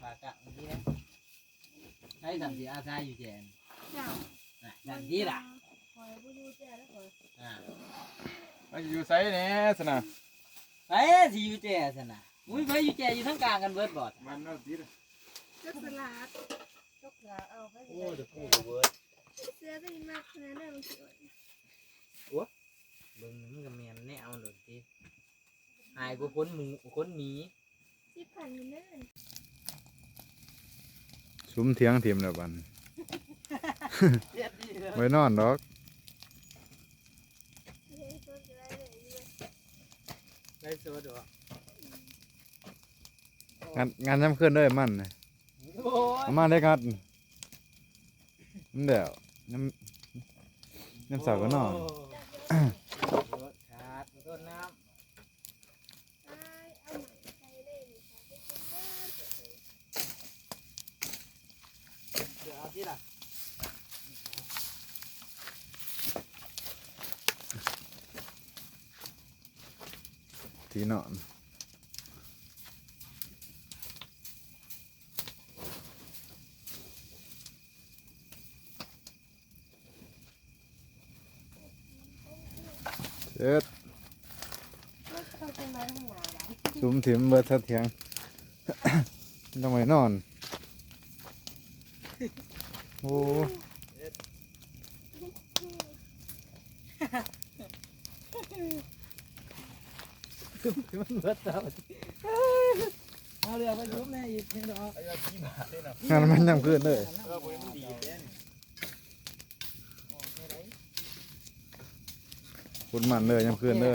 ປາກະມັນດີນະ ໃຊ້ສາມສີ່ອາຊາຢູ່ແຈນ ເຈົ້າ ນະ ນັ້ນດີລະ ຂ້ອຍບໍ່ຢູ່ແຈນແລ້ວຂ້ອຍ ອ່າ ໄປຢູ່ໃສແດ່ຊັ້ນນະ ໃຜຊິຢູ່ແຈຊັ້ນນະ ອຸ້ຍ ໄປຢູ່ແຈຢູ່ທາງກາງກັນເບິດບໍ່ ມັນເນາະດີລະ ຈັກສະຫຼາດ ຕົກລາເອົາໄປ ໂອ້ ຈະປູກເບິດ ເສືອຕົວນີ້ມັກຂະໜາດນັ້ນ ມັນຊິ ໂອ້ ເບິ່ງມັນກໍແມ່ນແນວໂລດຕິ ອາຍກວ່າຄົນໝູ ຄົນໝີ ສິບພັນເດີ ສຸມຖຽງຖິ້ມແລ້ວບັດນີ້ ໄວ້ນອນດອກ ໄລຟ໌ສົດດອກ ງັດ ງັດຍາມຄືນເດີມັນ ໂອ້ຍ ເອົາມາເລີຍງັດ ມັນແລ້ວ ຍາມ ຍາມເຊົ້າກໍນອນ ໂອ້ຍ ຂາດ ຂໍໂທດນຳ ເອົາຕິລະ ທີ່ນອນ ເສັດ ສຸມຖິ້ມເບິດຊະຖຽງ ຕ້ອງໄວ້ນອນ ໂອ້ ມັນເບິດແລ້ວ ເອົາເຫຼືອໄປຊຸມແດ່ອີກໜຶ່ງດອກ ງານມັນຍາມຄືນເດີ ເອີ ມັນດີເດ້ ຂຸດມັນເດີຍາມຄືນເດີ